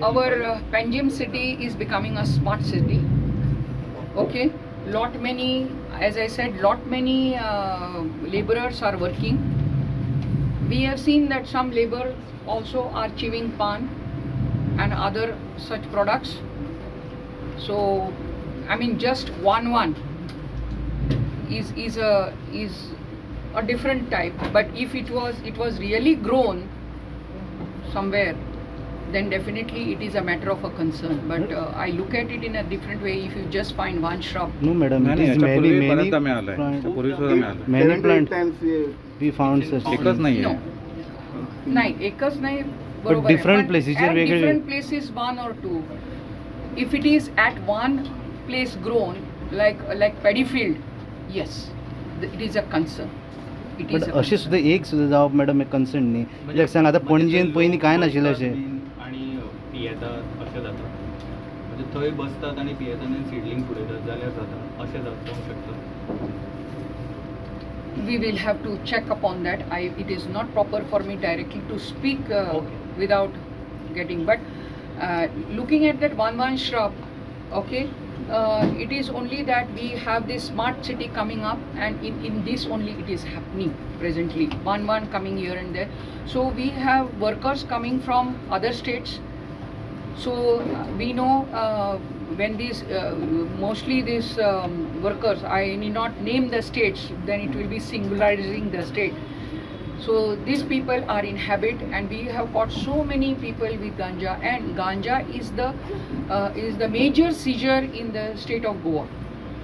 Our Panjim city is becoming a smart city. Okay, lot many, as I said, lot many laborers are working. We have seen that some labor also are chewing pan and other such products. So, I mean, just one is a different type. But if it was really grown somewhere, then definitely it is a matter of a concern. But I look at it in a different way. If you just find one shrub. No madam, नाही it नाही, is याच्या many पूर्वी many बऱ्याचदा मिळालंय, याच्या पूर्वी सुद्धा मिळालंय. Many 7 to 8 plant times we we found such. एकच नाही No. आहे. नाही, एकच नाही, बरोबर आहे. Different पण places चे at वेगळे- different places one or two. If it is at one place grown, like paddy field, yes, it is a concern. It but is a अशें concern. सुद्दां एक सुद्दां जावप मॅडम एक कन्सर्न न्ही. कित्याक सांग, आतां पणजेन पयलीं कांय नाशिल्लें अशें. आणि पियेतात अशें जाता, म्हणजे थंय बसतात आनी पियेतात आनी सिडलिंग फुडयतात जाल्यार जाता, अशें जावंक शकता? We will have to check upon that. It is not proper for me directly to speak without getting, but looking at that one shrub, okay, it is only that we have this smart city coming up, and in this only it is happening presently. One coming here and there. So we have workers coming from other states. So we know when these mostly these workers, I need not name the states, then it will be singularizing the state. So these people are in habit, and we have caught so many people with ganja, and ganja is the major seizure in the state of Goa.